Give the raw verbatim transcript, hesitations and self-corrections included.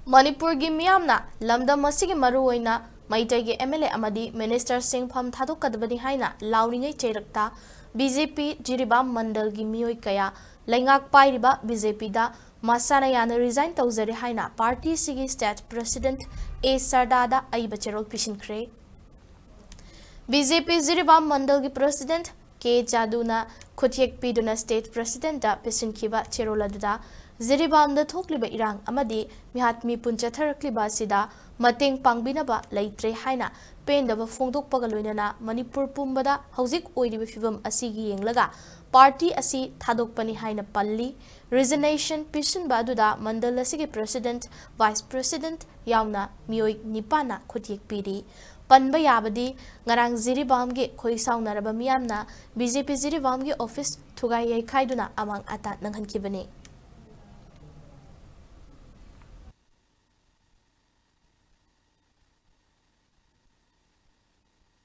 ꯃꯅꯤꯄꯨꯔꯒꯤ ꯃꯤꯌꯥꯝꯅ ꯂꯝꯗꯝ ꯑꯁꯤꯒꯤ ꯃꯔꯨꯑꯣꯏꯅ ꯃꯩꯇꯩꯒꯤ M L A ꯑꯃꯗꯤ minister ꯁꯤꯡ ꯐꯝ ꯊꯥꯗꯣꯛꯀꯗꯕꯅꯤ ꯍꯥꯏꯅ ꯂꯥꯎꯔꯤꯉꯩ ꯆꯩꯔꯛꯇ B J P ꯖꯤꯔꯤꯕꯥꯝ ꯃꯟꯗꯜꯒꯤ ꯃꯤꯑꯣꯏ ꯀꯌꯥ ꯂꯩꯉꯥꯛ ꯄꯥꯏꯔꯤꯕ B J P ꯗ ꯃꯁꯥꯅ ꯌꯥꯅ resign ꯇꯧꯖꯔꯦ ꯍꯥꯏꯅ party ꯑꯁꯤꯒꯤ state president A ꯁꯔꯗꯥꯗ ꯑꯏꯕ ꯆꯦꯔꯣꯜ ꯄꯤꯁꯤꯟꯈ꯭ꯔꯦ꯫ B J P Jiribam ꯃꯟꯗꯜꯒꯤ president K ꯖꯥꯗꯨꯅ ꯈꯨꯠꯌꯦꯛ ꯄꯤꯗꯨꯅ state president ꯗ ꯄꯤꯁꯤꯟꯈꯤꯕ ꯆꯦꯔꯣꯜ ꯑꯗꯨꯗ ꯖꯤꯔꯤꯕꯥꯝꯗ ꯊꯣꯛꯂꯤꯕ ꯏꯔꯥꯡ ꯑꯃꯗꯤ ꯃꯤꯍꯥꯠ ꯃꯤꯄꯨꯟ ꯆꯠꯊꯔꯛꯂꯤꯕ ꯑꯁꯤꯗ ꯃꯇꯦꯡ ꯄꯥꯡꯕꯤꯅꯕ ꯂꯩꯇ꯭ꯔꯦ ꯍꯥꯏꯅ ꯄꯦꯟꯗꯕ ꯐꯣꯡꯗꯣꯛꯄꯒ ꯂꯣꯏꯅꯅ ꯃꯅꯤꯄꯨꯔ ꯄꯨꯝꯕꯗ ꯍꯧꯖꯤꯛ ꯑꯣꯏꯔꯤꯕ ꯐꯤꯕꯝ ꯑꯁꯤꯒꯤ ꯌꯦꯡꯂꯒ party ꯑꯁꯤ ꯊꯥꯗꯣꯛꯄꯅꯤ ꯍꯥꯏꯅ ꯄꯜꯂꯤ꯫ Resignation ꯄꯤꯁꯤꯟꯕ ꯑꯗꯨꯗ ꯃꯟꯗꯜ ꯑꯁꯤꯒꯤ president, vice president ꯌꯥꯎꯅ ꯃꯤꯑꯣꯏ ꯅꯤꯄꯥꯟꯅ ꯈꯨꯠꯌꯦꯛ ꯄꯤꯔꯤ꯫ ꯄꯟꯕ ꯌꯥꯕꯗꯤ ꯉꯔꯥꯡ ꯖꯤꯔꯤꯕꯥꯝꯒꯤ ꯈꯣꯏ ꯁꯥꯎꯅꯔꯕ ꯃꯤꯌꯥꯝꯅ B J P ꯖꯤꯔꯤꯕꯥꯝꯒꯤ office ꯊꯨꯒꯥꯏ ꯌꯩꯈꯥꯏꯗꯨꯅ ꯑꯃꯥꯡ ꯑꯇꯥ ꯅꯪꯍꯟꯈꯤꯕꯅꯤ꯫